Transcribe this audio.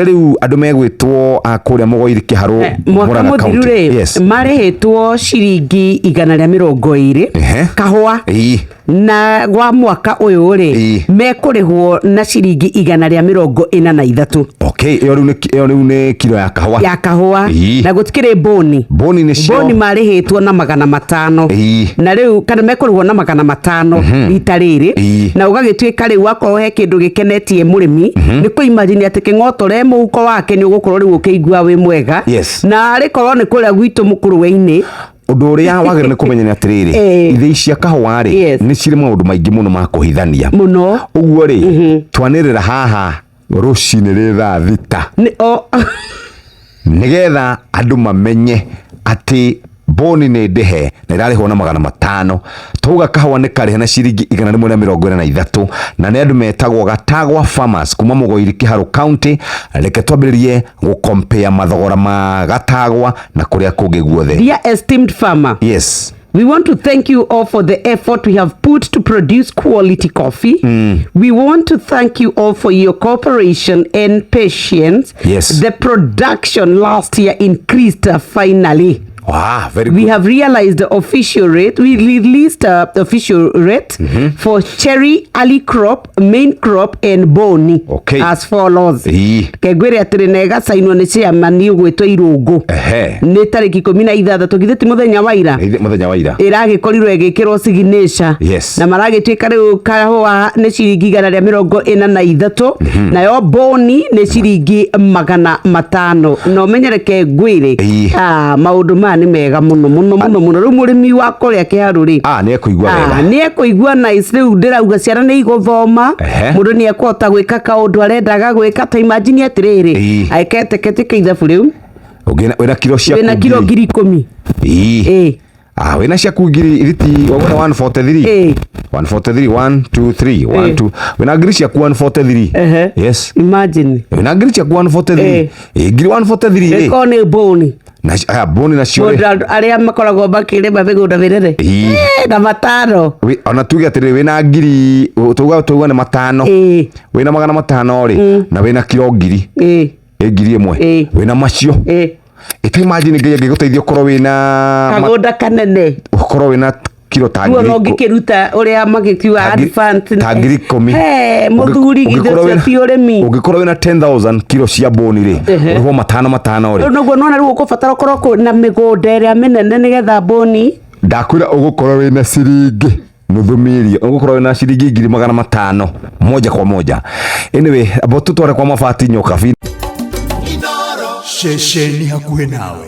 Rĩu andũ megwĩtwo a kũrĩa Mũgoiri Kĩharũ Mwaka Murang'a mũthiru County. rĩ, marĩhĩtwo ciringi 120 kahũa. Na gwa mwaka ũyũ rĩ, mekũrĩhwo na ciringi 143. Okay, ĩyo rĩu nĩ kiro ya kahũa. Ya kahũa. Na gũtikĩrĩ boni. Boni nĩcio. Boni marĩhĩtwo na 500. Na rĩu kana mekũrĩhwo na 500 rita rĩrĩ. Na ũgagĩtuĩka rĩu akorwo he kĩndũ gĩkenetie mũrĩmi nĩ kũ imagine atĩ kĩng'otore mũhuko wake nĩ ũgũkorwo rĩu ũkĩigua wĩ mwega. Na arĩkorwo nĩ kũrĩa gwitũ mũkũrwe-inĩ. Ũndũ ũrĩa wagĩrĩirwo nĩ kũmenya nĩ atĩrĩrĩ, ithĩi cia kahũa rĩ, nĩ cirĩ maũndũ maingĩ mũno ma kũhithania. Mũno. Ũguo rĩ, twanĩrĩra haha rũcinĩ rĩ thaa 6 Nĩ o nĩgetha andũ mamenye atĩ boni nĩ ndĩhe na ĩrarĩhwo na 500. Twauga kahũa nĩ karĩhe na ciringi 143, na nĩ andũ metagwo Gatagwa Farmers kuma Mũgoiri Kĩharũ County. Reke twambĩrĩrie gũkompea mathogora ma Gatagwa na kũrĩa kũngĩ guothe. Dear esteemed farmer, We want to thank you all for the effort we have put to produce quality coffee. We want to thank you all for your cooperation and patience. The production last year increased finally. Wow, very We good. have realized the official rate. We released the official rate for cherry, early crop, main crop, and boni as follows. Kengwĩre atĩrĩ na ĩgacainwo nĩ chairman ũgwĩtwo Irũngũ. Nĩ tarĩki 16, githĩ ti mũthenya wa ira? Nĩ mũthenya wa ira. Ĩragĩkorirwo ĩgĩkĩrwo signature. Na maragĩtuĩka rĩu kahũa nĩ ciringi 143, nayo boni nĩ ciringi 500. Na ũmenyereke ngwĩre, maũndũ maya nĩ mega mũno mũno mũno mũno. Rĩu mũrĩmi wa kũrĩa Kĩharũ rĩ, Nĩ ekũigua wega. Nĩ ekũigua nice. Rĩu ndĩrauga ciana nĩ igũthoma, mũndũ nĩ ekũhota gwĩka kaũndũ arendaga gwĩka. Ta imagine atĩrĩrĩ, aiketeke ithabu rĩu. Wĩna kiro ciaku Wĩna kiro ngiri. 10,000. Wĩna ciaku ngiri iriti wagũra 143. 143, 1, 2, 3, 1, 2. Wĩna ngiri ciaku 143. Yes. Imagine. Wĩna ngiri ciaku 143. Ngiri 143 rĩ. Ĩkorwo nĩ boni. Na aya boni nacio rĩ. Mũndũ arĩa makoragwo makĩrĩma mĩgũnda mĩnene. Na 500. Ona tuge atĩrĩrĩ, wĩna ngiri, tuga nĩ 500. Wĩna 500 rĩ, na wĩna kiro ngiri. 1,000. Wĩna macio. Ĩta imagine Ngai angĩgũteithia ũkorwo wĩna kagũnda kanene. Ũkorwo wĩna kiro ta Ruo ngiri no ngĩkĩruta ũrĩa magĩkiuga advance. Ta 10,000. He, mũthuri, githĩ ũcio ti ũrĩmi? Ũngĩkorwo wĩna 10,000 kiro cia boni rĩ, ũrĩhwo matano matano rĩ. Rĩu noguo nona rĩu ũkũbatara ũkorwo na mĩgũnda ĩrĩa mĩnene nĩgetha boni. Ndakwĩra ũgũkorwo wĩna ciringi nuthu milioni, ũgũkorwo wĩna ciringi 500,000 moja kwa moja. Anyway, abo tutware kwa mabati nyokabi. Ceceni hakuhĩ nawe.